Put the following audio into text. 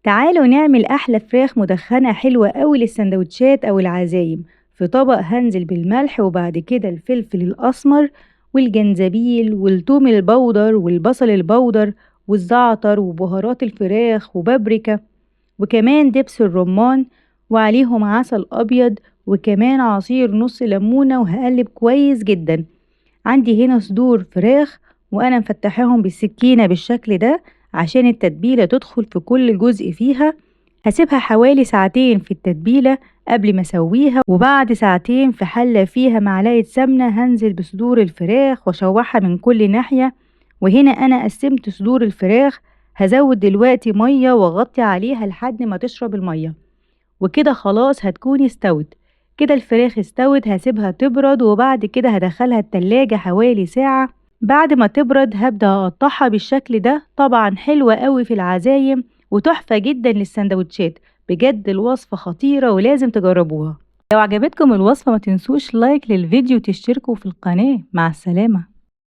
تعالوا نعمل أحلى فراخ مدخنة حلوة قوي للسندوتشات أو العزايم. في طبق هنزل بالملح وبعد كده الفلفل الأسمر والجنزبيل والثوم البودر والبصل البودر والزعتر وبهارات الفراخ وبابريكا وكمان دبس الرمان وعليهم عسل أبيض وكمان عصير نص ليمونة، وهقلب كويس جدا. عندي هنا صدور فراخ وأنا مفتحاهم بالسكينة بالشكل ده عشان التتبيلة تدخل في كل جزء فيها. هسيبها حوالي ساعتين في التتبيلة قبل ما اسويها، وبعد ساعتين في حلة فيها معلقة سمنة هنزل بصدور الفراخ واشوحها من كل ناحية. وهنا انا قسمت صدور الفراخ، هزود دلوقتي مية واغطي عليها لحد ما تشرب المية، وكده خلاص هتكون استوت. كده الفراخ استوت، هسيبها تبرد وبعد كده هدخلها التلاجة حوالي ساعة. بعد ما تبرد هبدأ اقطعها بالشكل ده. طبعا حلوة قوي في العزايم وتحفة جدا للسندوتشات، بجد الوصفة خطيرة ولازم تجربوها. لو عجبتكم الوصفة ما تنسوش like للفيديو وتشتركوا في القناة. مع السلامة.